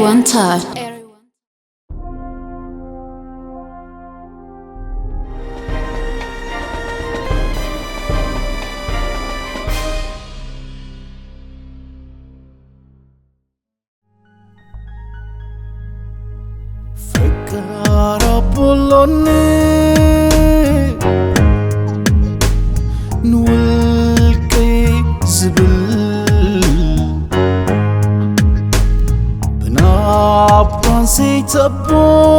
Enter. ፈቃር ኣቦሎኒ ንውልቀይ ዝብል ብናባን ዘይተቦን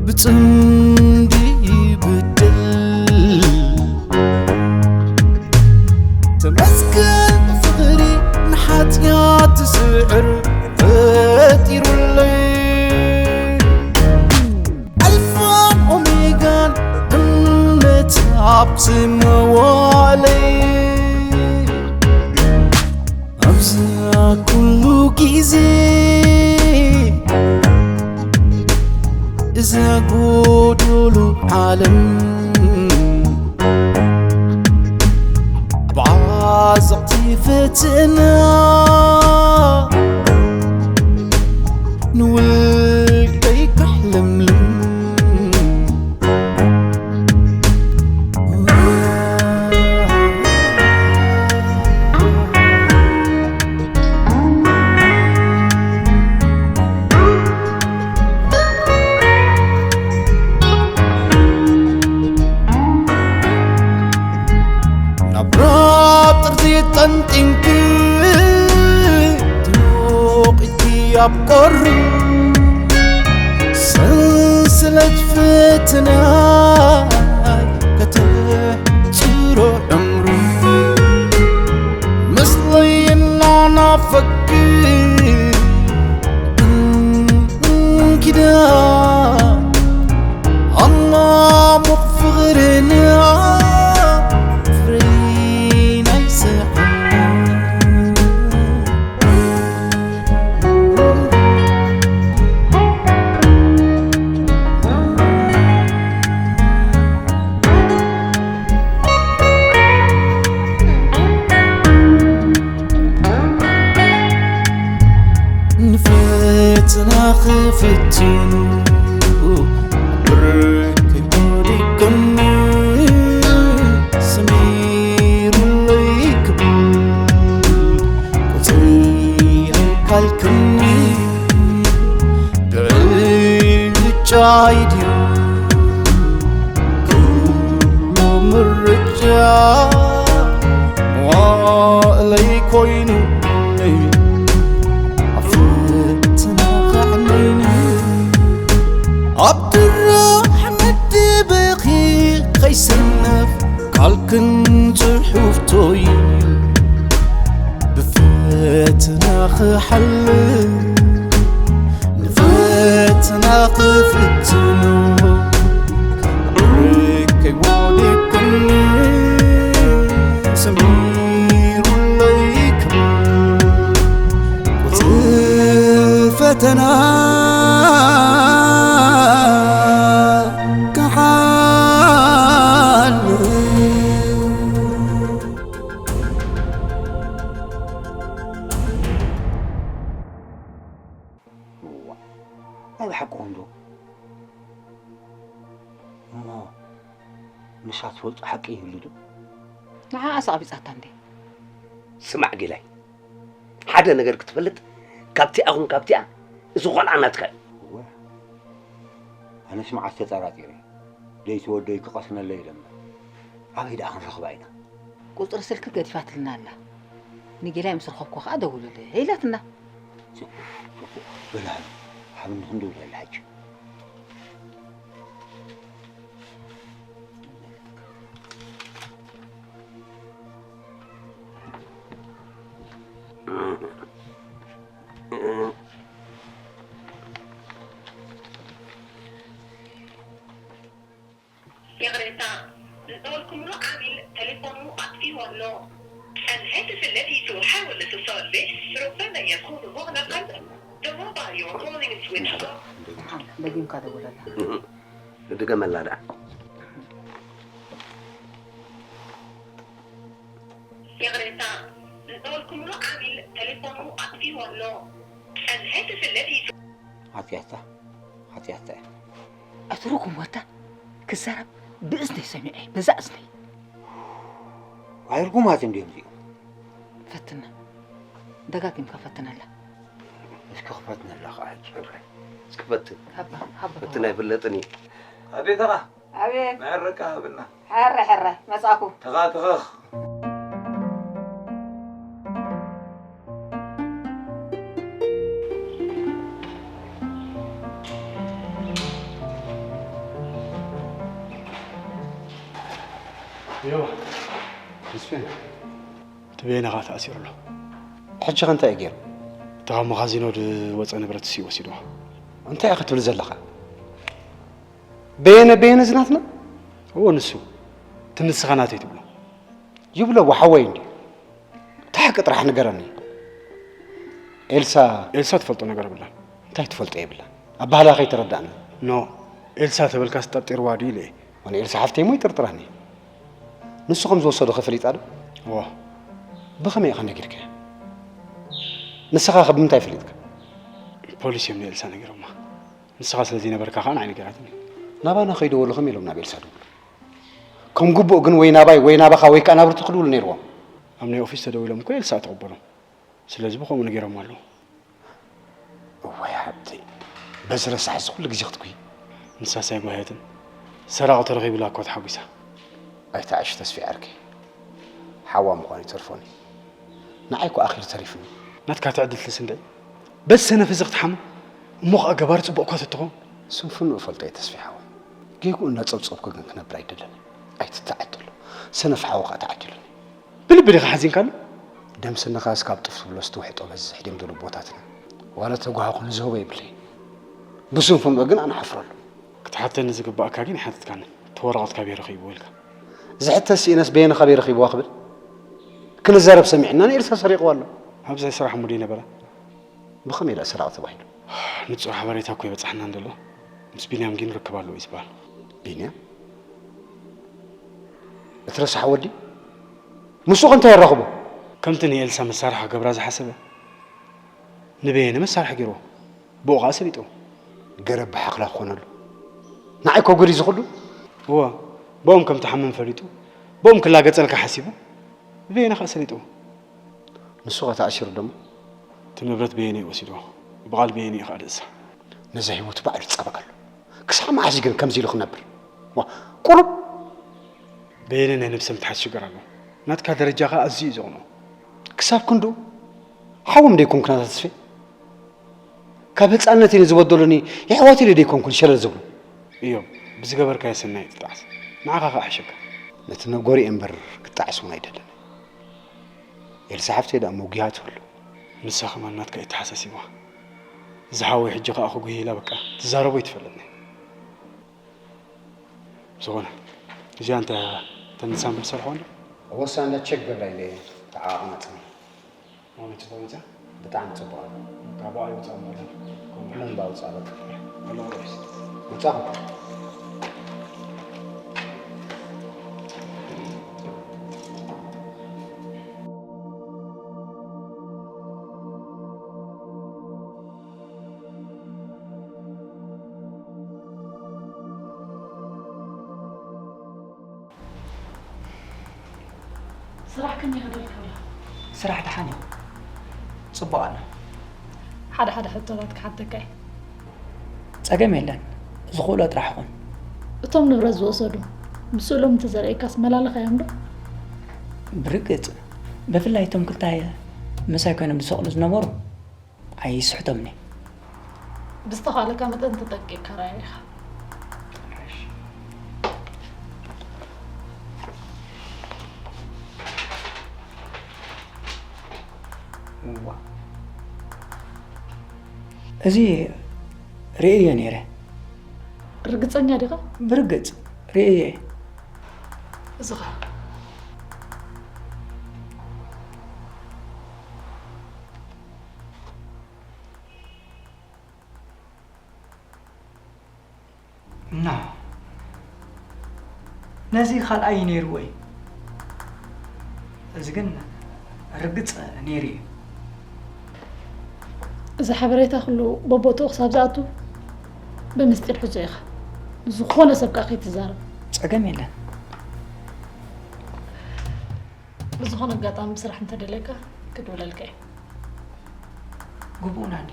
ብጽምዲ ይብድል። ተመስገን ፍቕሪ ንሓጢኣት ዝስዕር ፈጢሩለይ። ኣልፋን ኦሜጋን እምነት ኣብ ዝመዋለይ። ኣብዚ ኩሉ ግዜ እዛ ጎዶሎ ዓለም ብዓዘቕቲ ፈተና ንውልቀይ ካሕለምልም። ናብ ራብ ጥርዚ ጠንጢንኪ ትሞቒኪ ኣብ ቁሪ ሰንሰለት ፈተና ከተሕጽሮ ዕምሩ ምስለይ እናናፈኪ እንኪዳ ኣማሙቕ ፍቕርና ፍሬ ናይ ስሕና። ንፈተና ክፍትኑ ብርክ ወዲቅኒ ሰሚሩለይ ክብል ቁፅሪ ኣይካልክኒ ብዕጫይ ድዩ ኩሉ ምርጫ መዋእለይ ኮይኑ ኣብ ፈተና ከዕነይኒ ኣብ ድራሕ መደበኺ ከይሰነፍ ቃልክን ጽሑፍቶይ ብፈተና ክሓልፍ ንፈተና ክፍትኑ ርቀይ ወዲቅኒ ሰሚሩለይ ክብል ቁጽሪ ፈተና ክሓልፍ። እዋ፣ ናይ ብሓቅኹም ዶ? እሞ ንሳ ትፈልጦ ሓቂ ይህሉ ዶ? ንዓኣስ ኣቕቢጻታ እንዴ? ስማዕ ጌላይ፣ ሓደ ነገር ክትፈልጥ ካብቲኣ ኹን ካብቲኣ፣ እዚ ቖልዓ ናትካ እዩ። እወ፣ ኣነስ መዓስ ተጠራጢረ። ደይቲ ወደይ ክቐስነለይ ኢለ እምበር፣ ኣበይ ደኣ ክንረኽባ ኢና? ቁጽሪ ስልኪ ገዲፋትልና ኣላ። ንጌላይ ምስ ረኸብኩ ኸኣ ደውልለይ ኢላትና። ጽቡቕ፣ ጽቡቕ። በል ሃቢ፣ ሃብኒ ክንድውለላ ሕጂ። ይቕሬታ፣ ዝደወልኩምሉ ዓሚል ተሌፎኑ ኣጥፊኡ ኣሎ። الهاتف الذي تحاول الاتصال به ربما يكون مغلقا. The mobile you are calling is switched off. ደጊምካ ደውለላ። ድገመላ ደኣ። ይቕሬታ፣ ዝደወልኩምሉ ዓሚል ቴሌፎኑ ኣጥፊእዎ ኣሎ። الهاتف الذي ሓጢኣታ ሓጢኣታ እያ። እትርጉም ወታ ክዛረብ ብእዝነይ ሰሚዐ በዛ እዝነይ። ኣይርጉማት እንዲዮም እዚኦም። ፈትና ደጋጊምካ ፈትነላ። እስኪ ክፈትነላ ከዓ ሕጂ እብረ። እስኪ ፈትን። ሃባ ሃባ ፈትን ኣይፍለጥን እዩ። ኣቤት ኣኻ ኣቤት ናይ ረቃ ሃብና ሕረ ሕረ መጻኩ ተኻተኸኽ ዮባ፣ ተስፌ፣ እቲ በየነ ኸዓ ተኣሲሩ ኣሎ። ሕጂ ኸ እንታይ እዩ ገይሩ? እቲ ካብ መኻዚኖ ዝወፀ ንብረት እሱ እዩ ወሲድዎ። እንታይ ኢኻ ትብል ዘለኻ? በየነ፣ በየነ እዚ ናትና? እዎ፣ ንሱ። እቲ ንስኻ ናተይ ትብሎ። ይብሎ፣ ወሓወይ እንድዩ። እቲ ሓቂ ጥራሕ ንገረኒ። ኤልሳ ኤልሳ ትፈልጦ ነገር የብላን። እንታይ ትፈልጦ የብላን? ኣባህላ ከይተረዳእና። ኖ፣ ኤልሳ ተበልካስ ጠርጢርዋ ድዩ ኢለ እየ። ዋን ኤልሳ ሓፍተይ እሞ ይጥርጥራኒ። ንሱ ከም ዝወሰዶ ከ ፈሊጣ ዶ? እዎ። ብኸመይ ኢኻ ነጊርካያ? ንስኻ ከ ብምንታይ ፈሊጥካ? ፖሊስ እዮም ንኤልሳ ነጊሮማ። ንስኻ ስለ ዘይነበርካ ከኣ ንዓይ ነጊራትኒ። ናባና ከይደወሉ ከመይ ኢሎም ናብ ኤልሳ ደወሉ? ከም ግቡእ ግን ወይ ናባይ ወይ ናባኻ ወይ ከኣ ናብ ርቱ ክድውሉ ነይርዎም። ኣብ ናይ ኦፊስ ተደዊሎም እኮ ኤልሳ ትቕበሎም። ስለዚ ብኸምኡ ነጊሮማ ኣለዉ። እዋይ ሓብተይ፣ በዚ ረሳሕ እዚ ኩሉ ግዜ ክትጉሂ? ንሳስ ኣይጓህየትን። ሰራቒ ተረኺቡላ እኮ ተሓጒሳ። ኣይትዓሽ ተስፊ ዓርከይ፣ ሓዋ ምዃኑ ይተርፎን እዩ። ንዓይ እኮ ኣኺሉ ተሪፉኒ። ናትካ ትዕድልትስ እንድዒ። በዚ ሰነፍ እዚ ክትሓሙ እሞ ኸኣ ገባሪ ጽቡቕ እኳ ተትኸውን። ስንፍንኡ እፈልጦ እየ ተስፊ ሓወይ። ጌግኡ እናጸብጸብኩ ግን ክነብር ኣይደልን። ኣይትተዓደሎ። ሰነፍ ሓው ኸኣ ተዓዲሉኒ። ብልቢ ዲኻ ሓዚንካሉ? ደም ስንኻ እስካብ ጡፍ ትብሎ ዝትውሕጦ በዝሕ ድዮም ዝብሉ ኣቦታትና። ዋላ ተጓሃኹ ንዝህቦ የብለይን። ብስንፍንኡ ግን ኣነ እሓፍረሉ። ክትሓተኒ ዝግባኣካ ግን ኣይሓተትካንን። እቲ ወረቐት ካበይ ረኺብዎ ኢልካ። ዝሕተት ስኢነስ በየነ ካበይ ረኺብዋ ክብል? ክንዛረብ ሰሚዕና ንኤልሳ ሰሪቕዋ ኣሎ። ኣብዛ ስራሕ እሞ ደይነበረ? ብኸመይ ደኣ ሰራቒ ተባሂሉ? ንጹር ሓበሬታ እኮ ይበጽሓና እንድሎ። ምስ ቢንያም ግን ርክብ ኣለዎ እዩ ዝበሃል። ቢንያም? እቲ ረሳሕ ወዲ? ምስኡ ከ እንታይ የራኽቦ? ከምቲ ንኤልሳ መሳርሒ ክገብራ ዝሓሰበ፣ ንበየነ መሳርሒ ገይርዎ። ብኡ ኸኣ ሰሊጥዎ። ገረብ ብሓኽላ ክኾነሉ። ንዓይ እኮ ጉድ እዩ ዝኹሉ። እወ፣ ብኦም ከም ትሓምም ፈሊጡ፣ ብኦም ክላገጸልካ ሓሲቡ፣ ንበየነ ኸኣ ሰሊጥዎ። ንሱ ኸ ተኣሲሩ ደሞ? እቲ ንብረት በየነ እዩ ወሲድዎ። ብቓል በየነ እዩ ኸኣ ድእሳ። ነዛ ህይወቱ ባዕሉ ይጻባእ ኣሎ። ክሳዕ መዓስ እዩ ግን ከምዚ ኢሉ ክነብር? ዋ፣ ቁሩብ! በየነ ናይ ነብሰ ምትሓዝ ሽግር ኣለዎ። ናትካ ደረጃ ኸኣ ኣዝዩ እዩ ዘቕንኦ። ክሳብ ክንድኡ? ሓዎም ደይኮንኩ ናታ ተስፌ? ካብ ህጻንነተይ ንዝበደሉኒ የሕዋት ኢለ ደይኮንኩን ሸለል ዝብሉ? እዮም፣ ብዝገበርካዮ ሰናይ ትጣዕስ። ንዓኻ ኸኣ ሕሸካ። ነቲ ነጎሪኤ እምበር ክጣዕስ እውን ኣይደልን። ኤልሳ ሓፍተይ ደኣ መጉያ ትህሉ። ንሳ ከማን ናትካ እተሓሳሲባ። እዚ ሓወይ ሕጂ ከኣ ክጉሂ ኢላ በቃ ትዛረቦ ኣይትፈልጥን እያ። ብዝኾነ እዚኣ እንታይ እያ? እተን ንሳምብል ዝሰርሖ እንዶ? ወሳንዳ ቸክ ገብራ ኢለ ተዓቓቕና ጽምና። ማሚ ጽቡቕ መጻ? ብጣዕሚ ጽቡቕ ኣሎ። ካብ ብኣይ ውጻእ ማለት እዩ። ኮም ምን ባውጻ በቃ። ኣለዎ ርሑስ። መጻኹ። ስራሕ ከመይ ይኸደልካ ኣሎ? ስራሕ ደሓን እዩ። ጽቡቕ ኣሎ። ሓደ ሓደ ሕቶታት ክሓተካ እየ። ጸገም የለን። ዝኽእሎ ጥራሕ ኹን። እቶም ንብረት ዝወሰዱ ምስ ስእሎም እንተዘርእየካስ መላለኻዮም ዶ? ብርግጽ፣ ብፍላይ እቶም ክልተ ምሳይ ኮይኖም ዝሰቕሉ ዝነበሩ ኣይስሕቶምን እየ። ብዝተኻእለካ መጠን ተጠንቂቕካ ርኣዮ ኢኻ። እዋ። እዚ ርእየ ነይረ። ርግጸኛ ዲኻ? ብርግጽ ርእየ። እዚ ኸ? ና፣ ነዚ ካልኣይ ነይርዎ እዩ። እዚ ግን ርግጽ ነይሩ እዩ። እዚ ሓበሬታ ኩሉ በቦትኡ ክሳብ ዝኣቱ ብምስጢር ሕዞ ኢኻ። ዝኾነ ሰብ ከኣ ከይትዛረብ። ጸገም የለን። ብዝኾነ ኣጋጣሚ ብስራሕ እንተደልየካ ክድውለልካ እየ። ግቡእና እንዲ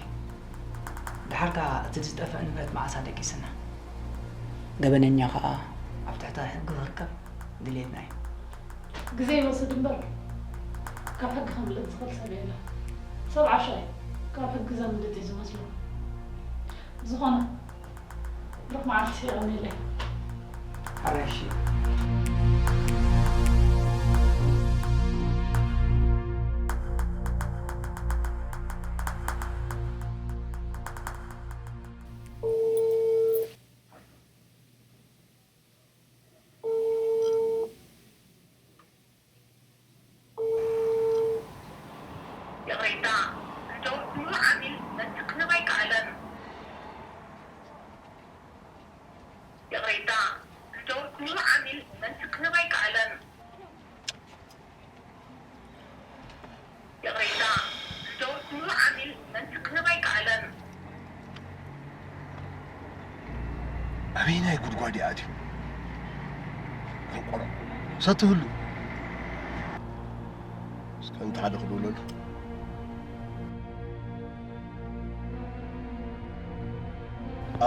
ድሓርካ እቲ ዝጠፍአ ንብረት መዓሳ ደቂስና ገበነኛ ከዓ ኣብ ትሕቲ ሕጊ ክርከብ ድልየትና እዩ። ግዜ ይወስድ እምበር ካብ ሕጊ ከምልጥ ዝኽእል ሰብ የለን። ሰብ ዓሻ እዩ ካብ ሕጊ ዘምልጥ እዩ ዝመስሎ። ብዝኾነ ብሩኽ መዓልቲ የቐንየለይ። ሓራይ እሺ። ይቕሬታ፣ ዝደወልኩሉ ዓሚል መልሲ ክህብ ኣይከኣለን። ይቕሬታ፣ ዝደወልኩሉ ዓሚል መልሲ ክህብ ኣይከኣለን። ይቕሬታ፣ ዝደወልኩሉ ዓሚል መልሲ ክህብ ኣይከኣለን። ኣበየናይ ጉድጓድ እዩ ኣትዩ? ቆርቆሮ ሰትህሉ። እስከ እንተ ሓደ ክድውለሉ።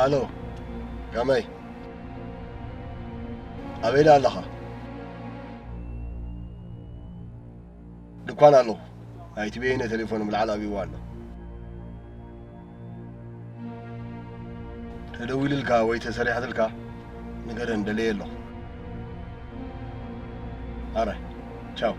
ኣሎ፣ ከመይ? ኣበይ ደኣ ኣለኻ? ድኳን ኣለኹ። ናይቲ በየነ ቴሌፎን ብላዕሊ ኣብይዎ ኣሎ። ተደዊልልካ ወይ ተሰሪሕትልካ ንገረን፣ ደልየ ኣለኹ። ኣረ፣ ቻው።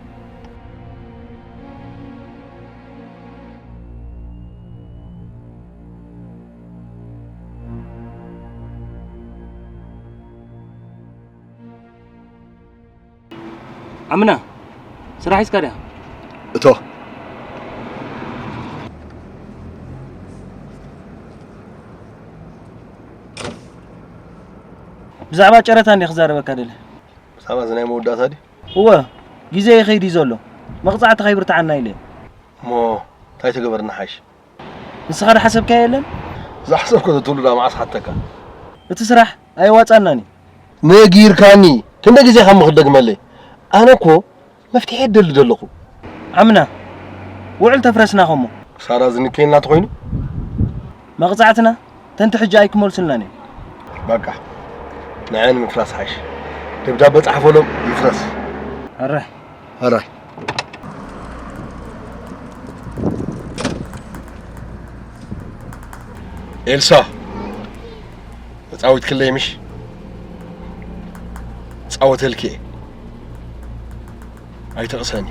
ዓምና፣ ስራሕ ሒዝካ ድያ? እቶ። ብዛዕባ ጨረታ እንዲየ ክዛረበካ ደለ። ብዛዕባ እዚ ናይ መወዳእታ ድዩ? እወ፣ ግዜ ይኸይድ እዩ ዘሎ። መቕጻዕቲ ከይብርትዓና ኢለ። እሞ እንታይ ተገበርና ሓይሽ? ንስኻ ዝሓሰብካዮ የለን? ዝሓሰብኮ ተትህሉ ዳ መዓስ ሓተካ? እቲ ስራሕ ኣየዋጻናን እዩ። ነጊርካኒ ክንደይ ግዜ ከም ክደግመለይ? ኣነ እኮ መፍትሒ የደሊ ደለኹ። ዓምና ውዕል ተፍረስና ኸሞ። ክሳራ ዝንከየልና ተኾይኑ? መቕጻዕትና ተንቲ ሕጂ ኣይክመልሱልናን እዮም። በቃ ንዐ ንምፍራስ ሓይሽ። ደብዳበ ጸሓፈሎም ይፍረስ። ኣረ ኣራይ ኤልሳ ተጻዊትክለይ ምሽ ጻወተልኪ እየ ኣይተቕሰኒ።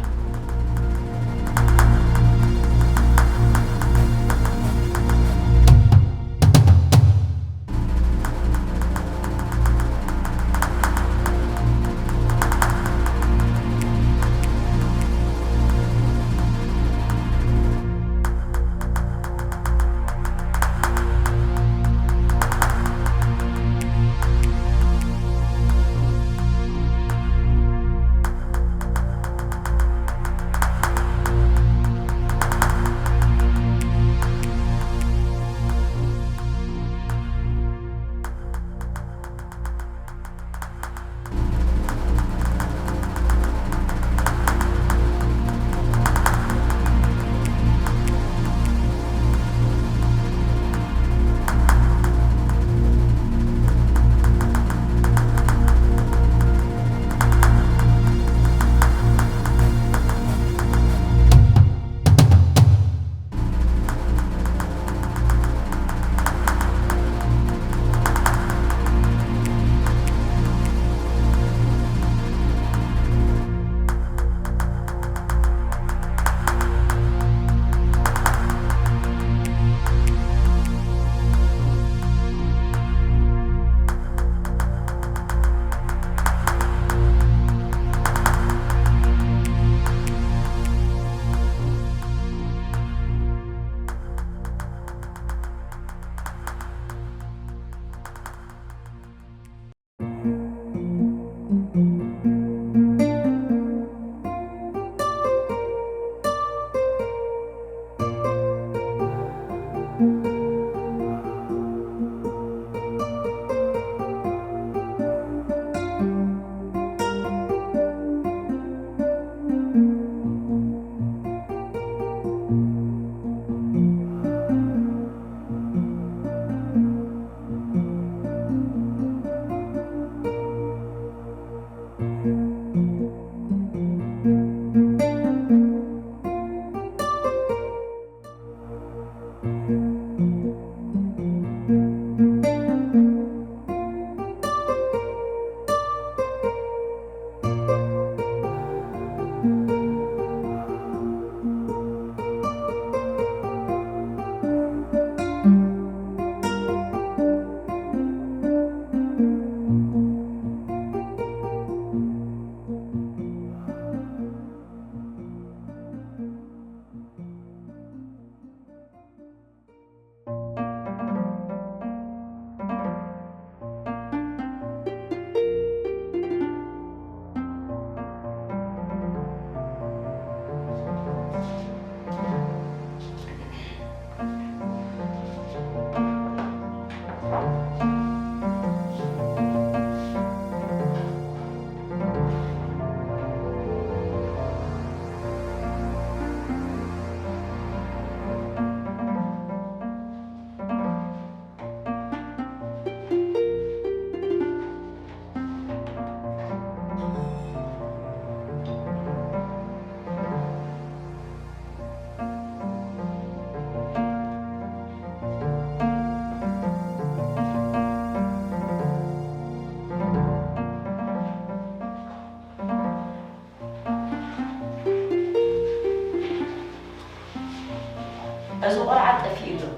እዚ ቆልዓ ጠፊኡ ኣሎ።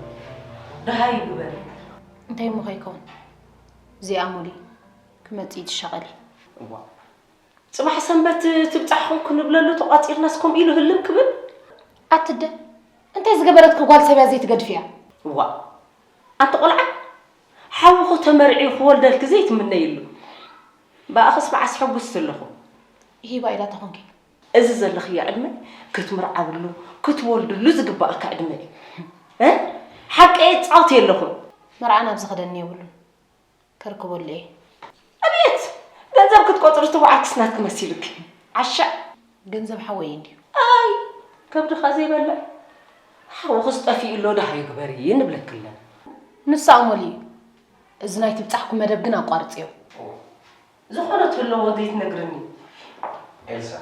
ደሃዩ ግበሪ። እንታይ እሞ ከይከውን? እዚኣ ሙሊ ክመጽእ ትሻቐሊ። እዋ። ጽባሕ ሰንበት ትብጻሕኹም ክንብለሉ ተቋጺርናስ ከምኡ ኢሉ ህልም ክብል? ኣትደ፣ እንታይ ዝገበረትኪ ጓል ሰብያ ዘይትገድፍያ? እዋ። ኣንቲ ቆልዓ፣ ሓውኹ ተመርዕዩ ክወልደልኪ ዘይትምነይሉ። ብኣኽስ መዓስ ሕጉስቲ ኣለኹ። ይሂባ ኢላ ተኾንኪ? እዚ ዘለኽዮ ዕድመ ክትምርዓውሉ፣ ክትወልድሉ ዝግባኣካ ዕድመ እዩ። እ? ሓቀይ እጻወት የለኹን። መርዓ ናብ ዝኸደኒ የብሉን። ከርክበሉ እየ። ኣቤት! ገንዘብ ክትቆጽሪ ትብዓት ክስናት ክመሲልኪ። ዓሻ! ገንዘብ ሓወይ እንድዩ። ኣይ! ከብድኻ ዘይበልዕ። ሓውኽስ ጠፊኡ ኣሎ፣ ደሃዩ ግበሪ ንብለኪ ኣለና። ንሳ እሞሊ እዩ። እዚ ናይ ትብጻሕኩ መደብ ግን ኣቋርጽዮ። ዝኾነ ተለዎ ዘይትነግርኒ። ኤልሳ፣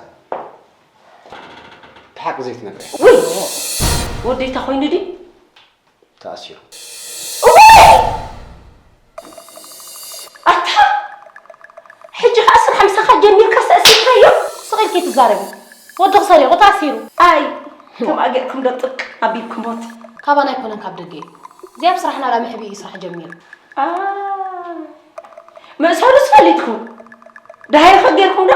እቲ ሓቂ ዘይትነግርያ። ወይ! ወደይታ ኮይኑ ድዩ? ተኣሲሩ። እዋይ! ኣታ! ሕጂ ኸኣ ስራሕ ምሳኻ ጀሚርካ ዝተኣሲርካዮ? ስቕ ኢልኪ ትዛረቢ። ወድኺ ሰሪቑ ተኣሲሩ። ኣይ! ከምኣ ጌርኩም ዶ ጥቅ ኣቢልኩሞት? ካባና ኣይኮነን ካብ ደገ እዩ። እዚ ኣብ ስራሕና ደኣ መሕብኢ እዩ ስራሕ ጀሚሩ። ኣ፣ መእሰሩስ ፈሊጥኩም? ደሃይኸ ጌርኩም ዶ?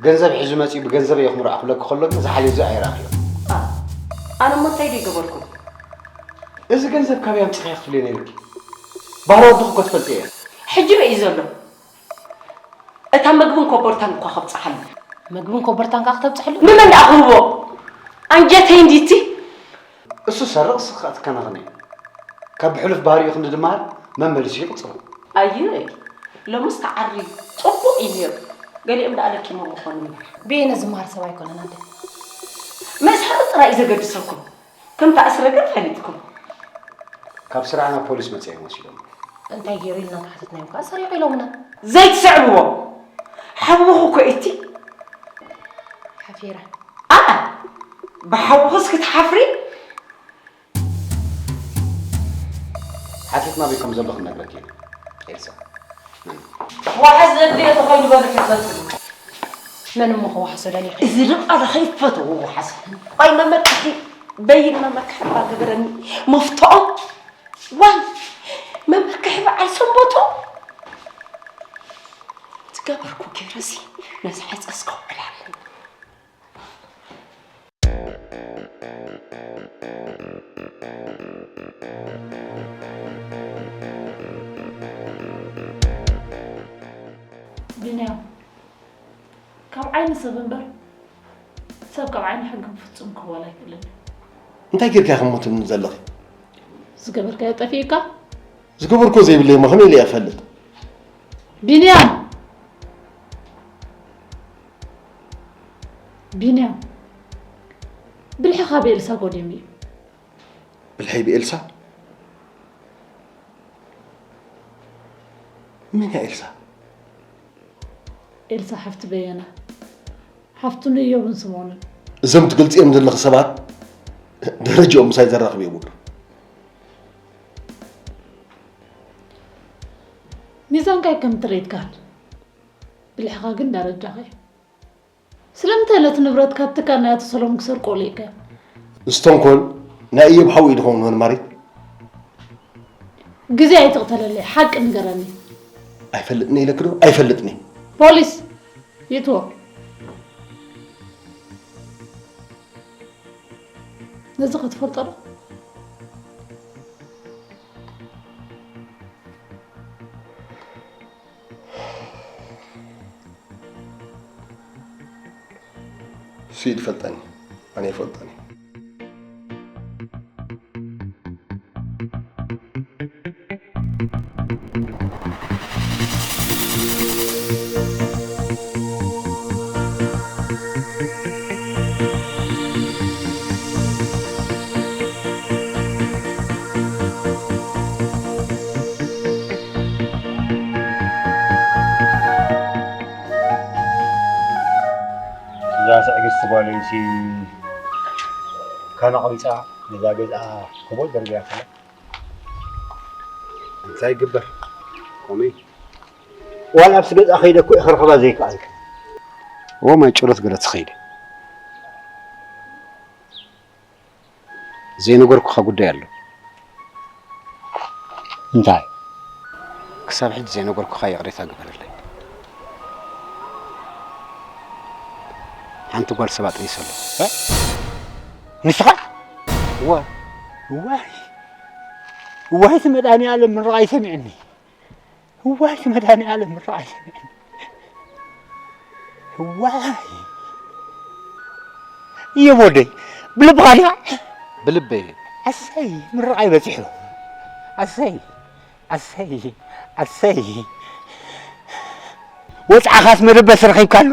ገንዘብ ሒዙ መጺኡ ብገንዘብ እየ ክምርዖ ክብለኪ ከሎ ግን ዝሓልዮ እዚ ኣይረኣኽዮን። ኣ፣ ኣነ እሞ እንታይ ደይ ገበርኩ? እዚ ገንዘብ ካበይ ኣምጺእኻዮ ክትብልዮ ነይርኪ። ባህሪ ወድኺ እኮ ትፈልጥዮ እያ። ሕጂ በይ ዘሎ። እታ ምግብን ኮቦርታን እኳ ከብጽሓሉ። ምግብን ኮቦርታን ከኣ ክተብጽሕሉ? ንመን ደኣ ክህቦ? ኣንጀተይ እንዲቲ? እሱ ሰርቕ ስኻ ትከናኸን እዩ። ካብ ብሕሉፍ ባህሪኡ ክንዲ ድመሃር መመሊሱ ይቕጽሮ። ኣየ፣ ሎምስ ተዓሪ ጽቡቕ እዩ ነይሩ። ገሊኦም ደኣ ለኪሞም ምኾኑ እምበር። ብየነ ዝመሃር ሰብ ኣይኮነን ኣደ። መእሰሪ ጥራይ እዩ ዘገድሰኩም። ከም ተኣስረ ግን ፈሊጥኩም። ካብ ስራሕ ናብ ፖሊስ መጺኦም ወሲዶም። እንታይ ገይሩ ኢልና ተሓተትናዮም ከኣ ሰሪቑ ኢሎምና። ዘይትስዕብዎ። ሓውኹ እኮ እቲ። ሓፊረ። ኣኣ፣ ብሓውኹስ ክትሓፍሪ? ሓቲትና በይ ከም ዘሎ ክንነግረኪ ኢና። ኤልሳ፣ መን? ዋሕስ ዘድልዮ ተኾይኑ በሉ ሕተቱ። መን እሞ ክወሓሶ ደሊኺ? እዚ ድቃ ዶ ከይፈትዎ ዋሕስ? ቆይ መመክሒ፣ በይን መመክሒ እባ ግበረኒ። መፍትኦ? ዋይ፣ መመክሒ በዓል ሰንበቶ? ዝገበርኩ ገይረሲ ነዚ ሕጸስ ከውዕል ኣለኒ። ቢንያም፣ ካብ ዓይኒ ሰብ እምበር ሰብ ካብ ዓይኒ ሕጊ ብፍጹም ክህወል ኣይክእልን እዩ። እንታይ ጌርካ ኢኺ እሞ ትብልኒ ዘለኺ? ዝገበርካዮ ጠፊኡካ? ዝገበርኩ ዘይብለይ እሞ ከመይ ኢለ እየ ክፈልጥ? ቢንያም! ቢንያም! ብልሕኻ ብኤልሳ ጎዲሙ እዩ። ብልሐይ ብኤልሳ? መን እያ ኤልሳ? ኤልሳ ሓፍቲ በየነ። ሓፍቱ ንእዮብን ስምኦንን። እዞም ትገልጽዮም ዘለኺ ሰባት ደረጃኦም ምሳይ ዘራኽብ የብሉ። ሚዛንካ ከም ትሬት ጋል። ብልሕኻ ግን ደረጃኻ እዩ። ስለምንታይ ነቲ ንብረት ካብ ትካል ናይ ኣቶ ሰሎሞን ክሰርቆ ልኢኸ? እዚ ተንኮል ናይ እዮብ ሓው እዩ ዝኸውን ወን ማሪት? ግዜ ኣይትቕተለለይ፣ ሓቂ ንገረኒ። ኣይፈልጥን ኢለኪ ዶ? ኣይፈልጥን። ፖሊስ! ይእትዎ። ነዚ ከ ትፈልጦ ዶ? እሱ እዩ ዝፈልጠኒ፣ ኣነ ኣይፈልጦን እየ። እዛ ትዕግስቲ ጓለይሲ ካን ኣቕቢጻ ነዛ ገዝኣ ኮቦል ደርብያ ከላ። እንታይ ይግበር? ከምኡ እዩ። ዋላ ኣብቲ ገዝኣ ከይደ እኮ እየ ክረኽባ ዘይከኣልኩ። እዎ ማይ ጭሮት ገለ ትኸይድ። ዘይነገርኩኻ ጉዳይ ኣሎ። እንታይ? ክሳብ ሕጂ ዘይነገርኩኻ ይቕሬታ ግበረለይ። ሓንቲ ጓል ሰብ ኣጥኒሰ ኣለኹ። ንስኻ? እዋ እዋይ እዋይ እቲ መድኃኒዓለም ምርቓይ ሰሚዕኒ። እዋይ እቲ መድኃኒዓለም ምርቓይ ሰሚዕኒ። እዋይ እየ ወደይ ብልብኻ ዲኻ? ብልበይ ኣሰይ ምርቓይ በፂሑ። ኣሰይ ኣሰይ ኣሰይ ወፅዓኻስ መደበስ ረኺብካሉ።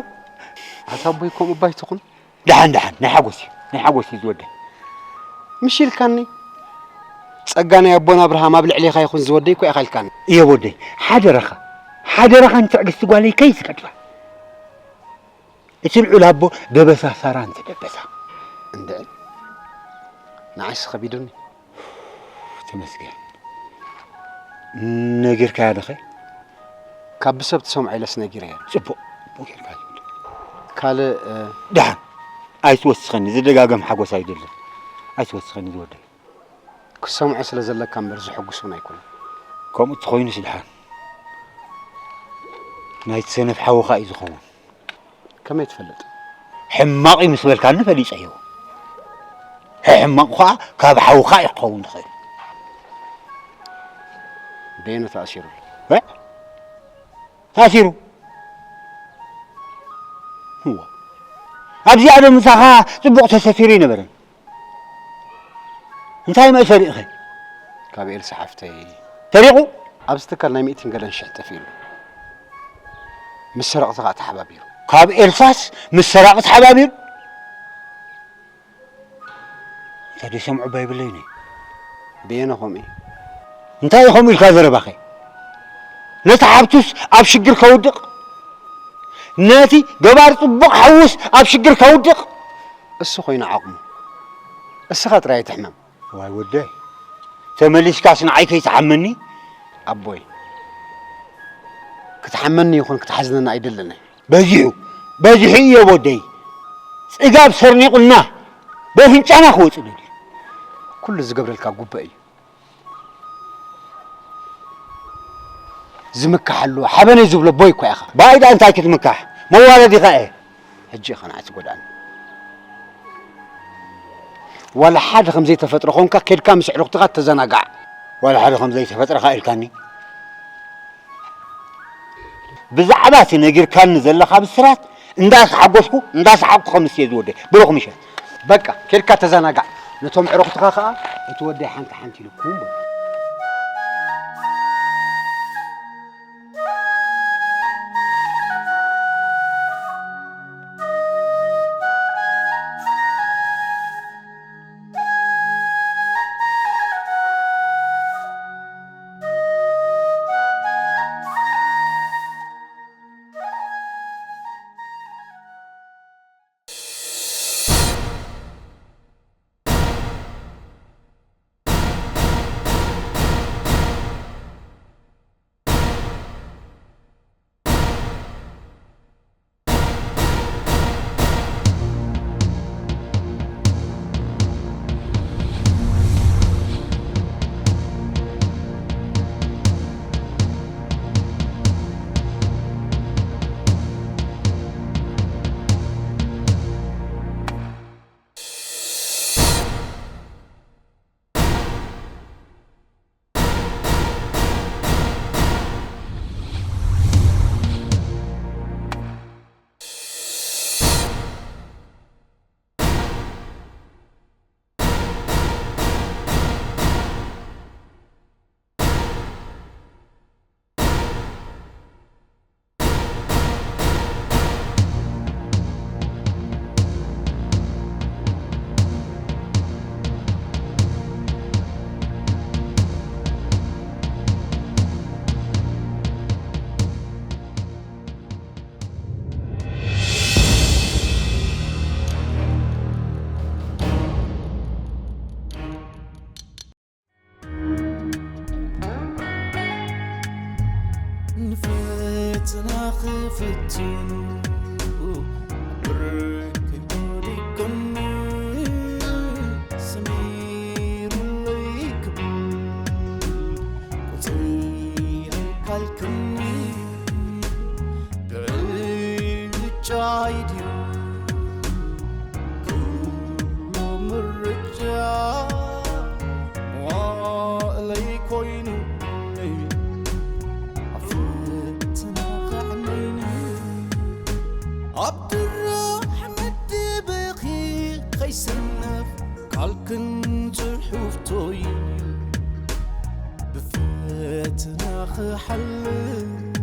ኣታ ኣቦይ ከምኡ ባይትኹን ደሓን ደሓን ናይ ሓጎስ እዩ ናይ ሓጎስ እዩ ዝወደይ። ምሽ ኢልካኒ። ጸጋ ናይ ኣቦና ኣብርሃም ኣብ ልዕሌኻ ይኹን ዝወደይ እኮ ኢኻ ኢልካኒ። እየ ወደይ ሓደረኻ ሓደረኻ ንትዕግስቲ ጓለይ ከይስከድፋ። እቲ ልዑል ኣቦ ደበሳ ሳራ እንተደበሳ። እንድዒ ንዓይስ ኸቢዱኒ። ተመስገን። ነጊርካያ ደኸ? ካብ ብሰብ ትሰምዖ ኢለስ ነጊረያ። ጽቡቕ ጽቡቕ ጌርካ ትብል። ካልእ ደሓን ኣይትወስኸኒ፣ ዝደጋገም ሓጎስ ኣይደልን። ኣይትወስኸኒ ዝወደይ። ክሰምዖ ስለ ዘለካ እምበር ዝሕጉስ እውን ኣይኮነን። ከምኡ እንተኾይኑስ ደሓን ናይቲ ሰነፍ ሓውኻ እዩ ዝኸውን። ከመይ ትፈልጥ? ሕማቕ እዩ ምስ በልካኒ ፈሊጸዮ። ሕማቕ ኸኣ ካብ ሓውኻ እዩ ክኸውን ዝኽእል። በየነ ተኣሲሩ ኣሎ። እ? ተኣሲሩ? እዋ ኣብዚኣ ዶ ምሳኻ ጽቡቕ ተሰቲሩ ኣይነበረን? እንታይ መእሰሪኡ ኸ? ካብ ኤልሳ ሓፍተይ ሰሪቑ? ኣብዚ ትካል ናይ ሚእትን ገለን ሽሕ ጠፊኡ ኣሎ። ምስ ሰረቕቲ ኸኣ ተሓባቢሩ። ካብ ኤልሳስ ምስ ሰራቒ ተሓባቢሩ? እንታይ ደይሰምዑ እባ ይብለይኒ። በየነ ከምኡ እዩ። እንታይ እዩ ከምኡ ኢልካ ዘረባኸ? ነቲ ሓብቱስ ኣብ ሽግር ከውድቕ፣ ነቲ ገባር ጽቡቕ ሓውስ ኣብ ሽግር ከውድቕ። እሱ ኮይኑ ዓቕሙ። እስኻ ጥራይ ኣይትሕመም። ዋይ ወደይ፣ ተመሊስካስ ንዓይ ከይትሓመኒ? ኣቦይ፣ ክትሓመኒ ይኹን ክትሓዝነኒ ኣይደለነ። በዚሑ በዚሑ እየ ወደይ። ጽጋብ ሰርኒቑና በፍንጫና ክወጽእ ደልዩ። ኩሉ ዝገብረልካ ጉበእ እዩ። ዝምካሕ ኣለዎ ሓበነይ ዝብሎ ኣቦይ እኳ ኢኻ። ብኣይ ደኣ እንታይ ክትምካሕ? መዋረዲኻ እየ። ሕጂ ኢኻ ንዓይ ትጎድኣኒ። ዋላ ሓደ ከም ዘይተፈጥረ ኾንካ ኬድካ ምስ ኣዕሩኽትኻ ተዘናጋዕ። ዋላ ሓደ ከም ዘይተፈጥረኻ ኢልካኒ። ብዛዕባ እቲ ነጊርካኒ ዘለኻ ብስራት እንዳተሓጎስኩ እንዳሰሓቕኩ ከምስየ ዝወደይ። ብሩኽ ምሸት። በቃ ኬድካ ተዘናጋዕ። ነቶም ኣዕሩኽትኻ ኸኣ እቲ ወደይ ሓንቲ ሓንቲ ኢልኩም በሉ። ምርጫይ ድዩ ኩሉ ምርጫ መዋእለይ ኮይኑ ኣብ ፈተና ከዕነይኒ ኣብ ድራሕ መድብኺ ከይሰነፍ ካልክን ጽሑፍቶይ ብፈተና ክሓልፍ